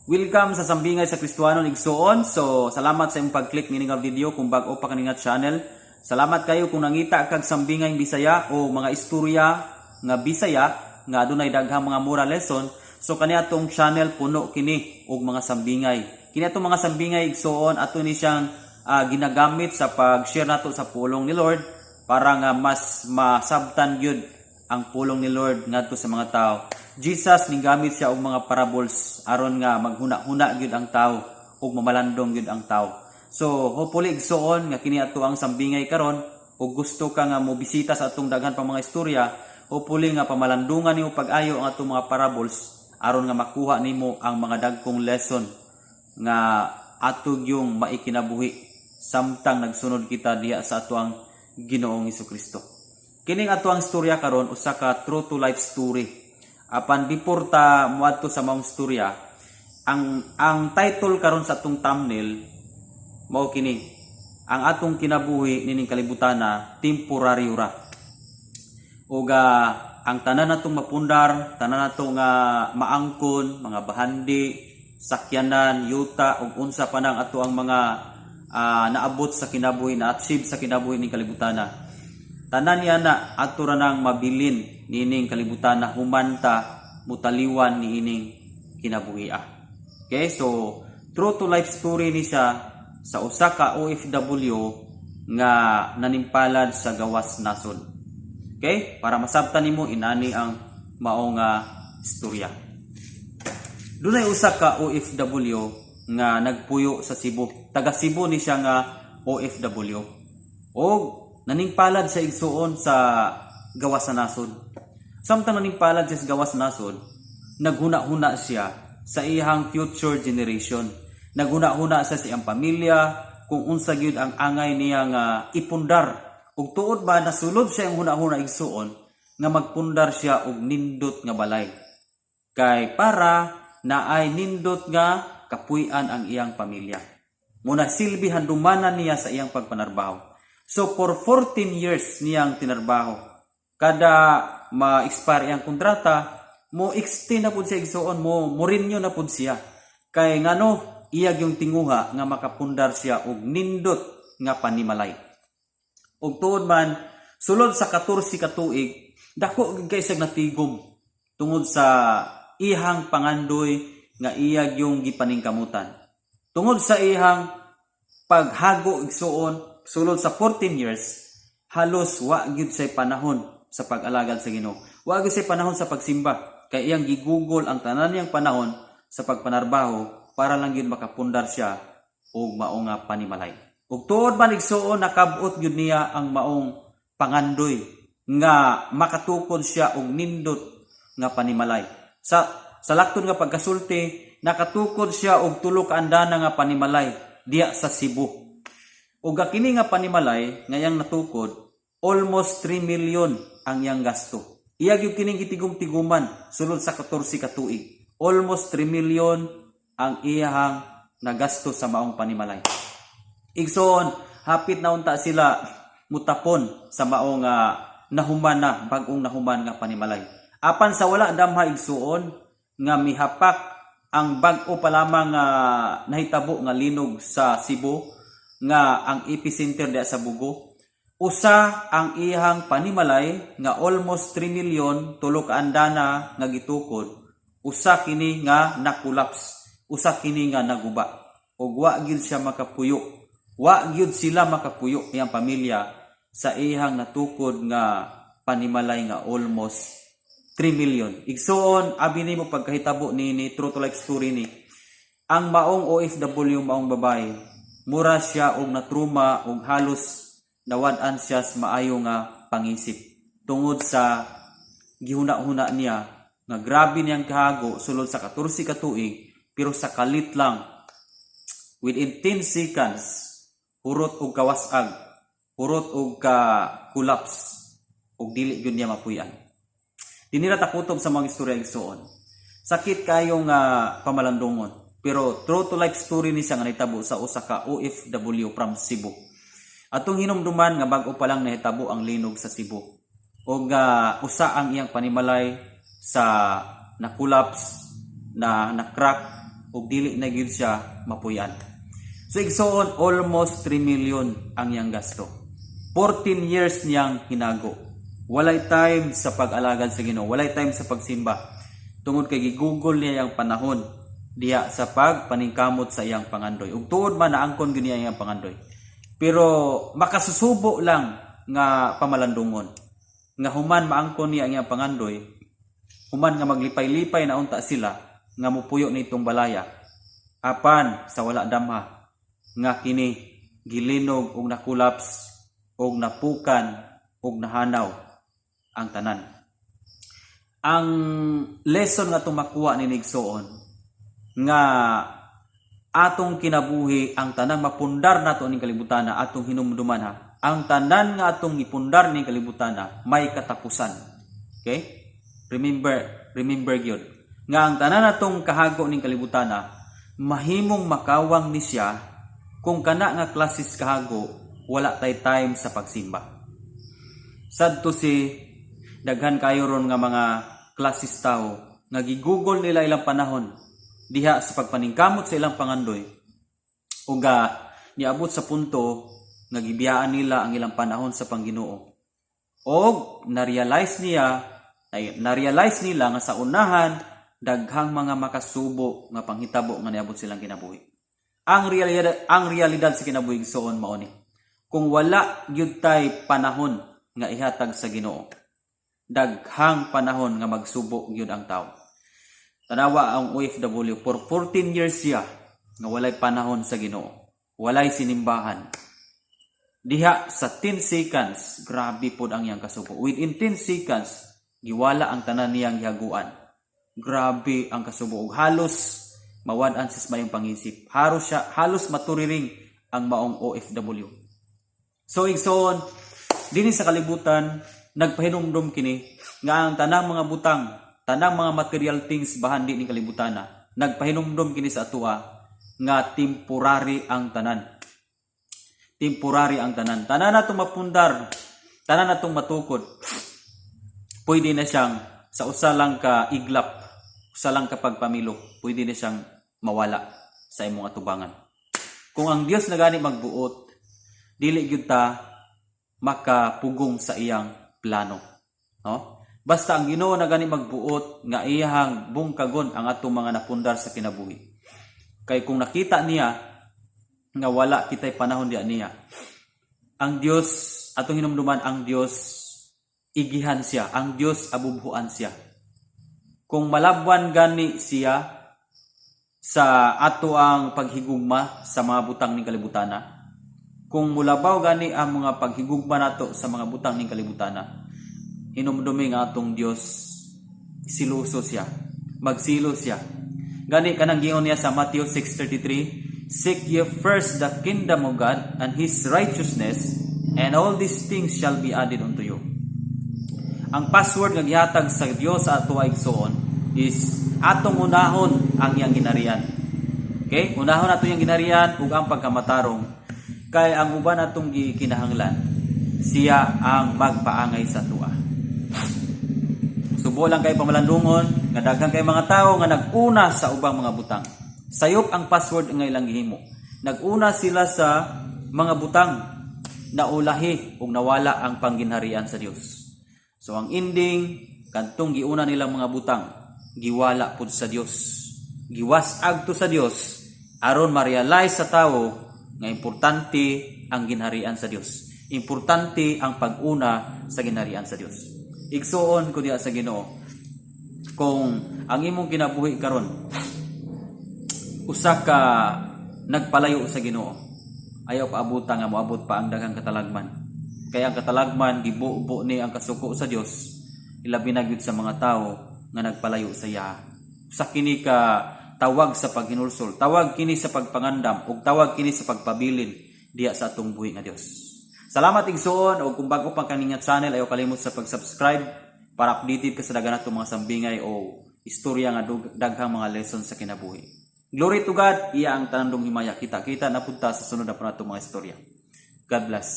Welcome sa Sambingay sa Kristuhanon, igsuon. So, salamat sa imong pag-click niini nga video kung bag-o pa kani nga channel. Salamat kayo kung nangita kag Sambingay Bisaya o mga istorya nga Bisaya nga adunay daghang mga moral lesson. So kani atong channel, puno kini og mga sambingay. Kini atong mga sambingay, igsuon, ato ni siyang ginagamit sa pag-share nato sa pulong ni Lord para nga mas masabtan gyud ang pulong ni Lord ngadto sa mga tao. Jesus, ninggamit siya og mga parables aron nga maghuna-huna gyud ang tao ug mamalandong gyud ang tao. So hopefully, igsuon, nga kini ato ang sambingay karon ug gusto ka nga mo bisita sa atong daghan pang mga istorya, hopefully nga pamalandungan nimo pag-ayo ang atong mga parables aron nga makuha nimo ang mga dagkong lesson nga ato yung maikinabuhi samtang nagsunod kita diha sa atoang Ginoong Kristo. Kining ato ang istorya karon, usa ka true to life story. Apan before ta moadto sa maong istorya, ang title karon sa atong thumbnail mao kini: "Ang atong kinabuhi nining kalibutana temporaryo ra." Ug ang tanan natong mapundar, tanan nato nga maangkon, mga bahandi, sakyanan, yuta ug unsa pa nang ato ang mga naabot sa kinabuhi, na achieve sa kinabuhi ning kalibutana. Tanan niya na ato ra nang mabilin niining kalibutana human ta mutaliwan niining kinabuhi. Okay, so true to life story ni siya sa usa ka OFW nga nanimpalad sa gawas nasod. Okay? Para masabtan nimo, inani ang mao nga istorya. Dunay usa ka OFW nga nagpuyo sa Cebu. Taga Cebu ni siya nga OFW. Og naningpalad sa, igsuon, sa gawas sa nasod. Samtang naningpalad siya sa gawas sa nasod, naghuna-huna siya sa iyang future generation. Naghuna-huna siya sa iyang pamilya kung unsa gyud ang angay niya nga ipundar. Ug tuod ba, nasulod siya ang huna-huna, igsuon, nga magpundar siya og nindot nga balay. Kay para naay nindot nga kapuy-an ang iyang pamilya. Muna silbi handumanan niya sa iyang pagpanarbaho. So for 14 years niyang tinarbaho. Kada ma-expire iyang kontrata, mo extend na pud siya, igsuon, mo renew na pud siya. Kay ngano, iya yung tinguha nga makapundar siya og nindot nga panimalay. Ug tuod man, sulod sa 14 ka tuig, dako gyud kay siyang natigom tungod sa ihang pangandoy nga iya yung gipaningkamutan. Tungod sa ihang paghago, igsuon, sulod sa 14 years, halos wa gyud say panahon sa pag-alagad sa Ginoo. Wa gyud say panahon sa pagsimba kay iyang gigugol ang tanan niyang panahon sa pagpanarbaho para lang gyud makapundar siya og mao nga panimalay. Ug tuod man, igsuon, nakab-ot gyud niya ang maong pangandoy nga makatukod siya og nindot nga panimalay. Sa lakton nga pagkasulti, nakatukod siya og tulo ka andana nga panimalay diya sa Cebu. Ug kini nga panimalay nga iyang natukod, almost 3 million ang iyang gasto. Iya gyud kining gitigom-tiguman sulod sa 14 ka tuig. Almost 3 million ang iyang nagasto sa maong panimalay. Igsoon, hapit na unta sila mutapon sa maong nahuman na, bag-ong nahuman nga panimalay. Apan sa wala damha, igsuon, nga mihapak ang bag-o pa lamang nga nahitabo nga linog sa Cebu nga ang epicenter diya sa Bogo. Usa ang iyang panimalay nga almost 3 million, tulo ka andana nga gitukod, usa kini nga na-collapse, usa kini nga naguba. Ug wa gyud siya makapuyo. Wa gyud sila makapuyo, iyang pamilya, sa iyang natukod nga panimalay nga almost 3 million. Igsuon, abi nimo pagkahitabo ni true to life story ni. Ang maong OFW, maong babae, mura siya og natruma og halos nawad-an siya sa maayo nga pangisip tungod sa gihuna-huna niya nga grabe niyang kahago sulod sa 14 ka tuig, pero sa kalit lang, within 10 seconds, hurot og kawasag, hurot og ka collapse ug dili gyud niya mapuy-an. Dinira takutob sa mga istorya, igsuon. Sakit kayo nga pamalandungon, pero true to life story ni siya nga nahitabo sa usa ka OFW from Cebu. Atong hinumduman nga bag-o pa lang nahitabo ang linog sa Cebu ug usa ang iyang panimalay sa na-collapse na na-crack. ug dili na gyud siya mapuy-an. So igsoon, almost 3 million ang iyang gasto. 14 years niyang hinago. Walay time sa pag-alagad sa Ginoo, walay time sa pagsimba. Tungod kay gigugol niya ang panahon diha sa pagpaningkamot sa iyang pangandoy. Ug tuod man, naangkon gyud niya iyang pangandoy. Pero makasusubo lang nga pamalandungon. Nga human maangkon niya ang iyang pangandoy, human nga maglipay-lipay na unta sila nga mupuyo nitong balaya. Apan sa wala damha nga kini gilinog ug nakulaps ug napukan ug nahanaw ang tanan. Ang lesson nga atong makuha ni, igsoon, nga atong kinabuhi, ang tanang mapundar nato ning kalibutan, atong hinumduman ha, ang tanan nga atong ipundar ning kalibutan may katapusan. Okay, remember, remember gyud nga ang tanan natong kahago ning kalibutan mahimong makawang ni siya kung kana nga klases kahago wala tay time sa pagsimba. Sad to si daghan kayo ron nga mga klases tao nga gigugol nila ilang panahon diha sa pagpaningkamot sa ilang pangandoy ug niabot sa punto nga gibiyaan nila ang ilang panahon sa pangginoo og na-realize niya ay na-realize nila nga sa unahan daghang mga makasubo nga panghitabo nga niabot silang kinabuhi. Ang realidad sa kinabuhi, igsoon, mao ni. Kung wala gyud tay panahon nga ihatag sa Ginoo, daghang panahon nga magsubo gyud ang tao. Tanawa ang OFW, for 14 years siya nga walay panahon sa Ginoo. Walay sinimbahan. Diha sa 10 seconds, grabe pod ang iyang kasubo. Within 10 seconds, giwala ang tanan niyang gihaguan. Grabe ang kasubo ug halos mawad-an sa mayong pangisip. Halos siya, halos maturiring ang maong OFW. So igsoon, dinhi sa kalibutan nagpahinumdum kini nga ang tanang mga butang, tanang mga material things bahan di ni kalibutan na, nagpahinumdum kini sa atoa nga temporary ang tanan. Temporary ang tanan. Tanan natong mapundar, tanan natong matukod. Pwede na siyang sa usa lang ka iglap, usa lang ka pagpamilok, pwede na siyang mawala sa imong atubangan. Kung ang Dios na gani magbuot, dili gyud ta makapugong sa iyang plano. No? Basta ang Ginoo na gani magbuot nga iyahang bungkagon ang atong mga napundar sa kinabuhi. Kay kung nakita niya nga wala kitay panahon diya niya, ang Dios, atong hinumduman, ang Dios igihan siya, ang Dios abubhuan siya. Kung malabwan gani siya sa ato ang paghigugma sa mga butang ning kalibutana, kung mulabaw gani ang mga paghigugma nato sa mga butang ning kalibutana, hinumdumi nga atong Dios siluso siya, magsilo siya. Gani kanang giingon niya sa Matthew 6:33, "Seek ye first the kingdom of God and His righteousness, and all these things shall be added unto you." Ang password nga gihatag sa Dios sa ato, igsoon, is atong unahon ang iyang ginarian. Okay? Unahon nato iyang ginarian ug ang pagkamatarong, kay ang uban atong gikinahanglan, siya ang magpaangay sa atoa. Subo lang kay pamalandungon nga daghan kay mga tawo nga nag-una sa ubang mga butang. Sayop ang password nga ilang gihimo. Nag-una sila sa mga butang, naulahi ug nawala ang pangginharian sa Dios. So ang ending, kadtong giuna nilang mga butang, giwala pud sa Dios. Giwas-ag to sa Dios aron ma-realize sa tawo nga importante ang ginharian sa Dios. Importante ang pag-una sa ginharian sa Dios. Igsuon ko diha sa Ginoo, kung ang imong kinabuhi karon usa ka nagpalayo sa Ginoo, ayaw paabuta nga moabot pa ang daghang katalagman. Kaya ang katalagman gibubo ni ang kasuko sa Dios, ilabi na gyud sa mga tawo nga nagpalayo sa iya. Usa kini ka tawag sa paghinulsol, tawag kini sa pagpangandam ug tawag kini sa pagpabilin diha sa atong buhi nga Dios. Salamat, igsoon, ug kung bago pa kani nga channel, ayaw kalimot sa pag-subscribe para updated ka sa daghan natong mga sambingay o istorya nga daghang mga lesson sa kinabuhi. Glory to God, iya ang tanandong himaya. Kita-kita na punta sa sunod na po natong mga istorya. God bless.